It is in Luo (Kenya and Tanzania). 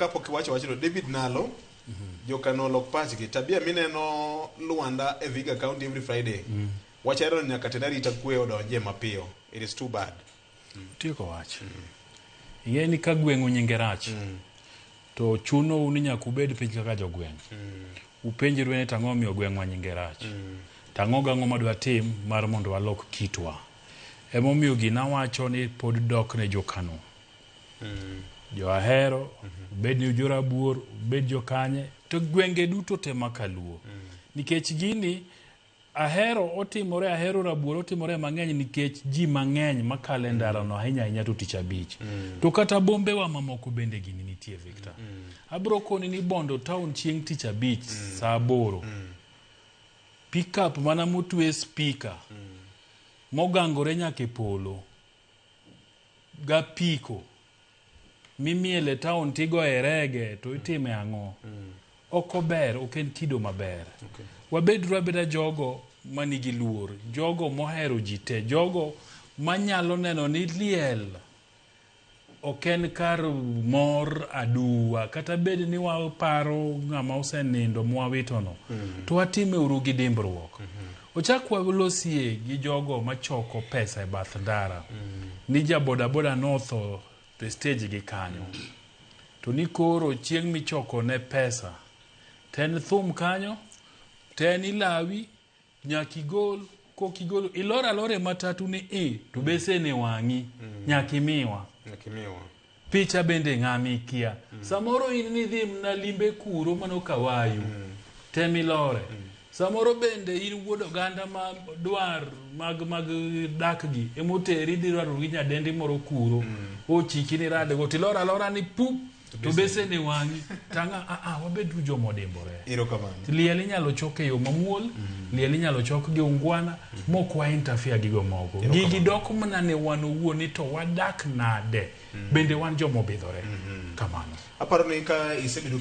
Kapok iwacho wachno, David Nalo, Jokano lok pachgi. Tabia mineno Luanda e Vihiga County every Friday. Wach ahero nyaka tend arita kwe odonjie mapiyo. It is too bad. Tieko wach. Ing'e ni ka gweng'u nyinge rach, to chunou ni nyaka ubed piny kaka jogweng'. Upenjru ni tang'o omiyo gweng'wa nyinge rach. Tang'o gang'o madwa tim mar mondo walok kitwa. Emomiyo gina wacho ni pod dok ne jokano. Jo Ahero, ubed ni jorabuor, ubed jokanye, to gwenge duto te makaluo. Nikech gini Ahero otimore, Ahero Rabuor otimore mang'eny nikech ji mang'eny makalo e ndarano ahinya ahinya to tich abich. To kata bombewa mamoko bende gini nitie Victor. Abro koni ni Bondo town chieng' tich abich saa 8. Pickup mana motwe speaker mogangore nyaka e polo gapiko mimiele town tigoye rege to itime ang'o? Ok ober, ok en kido maber. Wabedru abeda jogo manigi luor, jogo mohero ji te, jogo manyalo neno ni liel ok en kar mor aduwa, kata bed ni waparo ng'ama osenindo mwawitono, to watime uru gi dimbruok. Ochak walosie gi jogo machoko pesa e bath ndara, ni ja bodaboda notho e stage gi kanyo. To ni koro chieng' michoko ne pesa, to en thum kanyo, to en ilawi, nyaka igol, kok igolo, ilor alora e matatu ni i, to besen e wang'i, nyaka imiwa. Nyaka imiwa. Picha bende ng'ama ikia. Samoro in nidhi mana limbe kuro mano kawayu, tem ilore. Samoro bende in wuod oganda ma dwar mag mag dak gi emoteri idhi rwaro gi nyadendi moro kuro. Ochiki ni radgo tilor alora ni pup to besen e wang'i. Tang'a a a wabedru joma odimbore. Erokamano. Liel inyalo chok e yo mamuol, liel inyalo chok gi ungwana mok wa interfere gi gomoko. Gigi dok mana ne wan owuon ni to wadak nade. Bende wan joma obidhore. Kamano. Aparo ni ka isebedo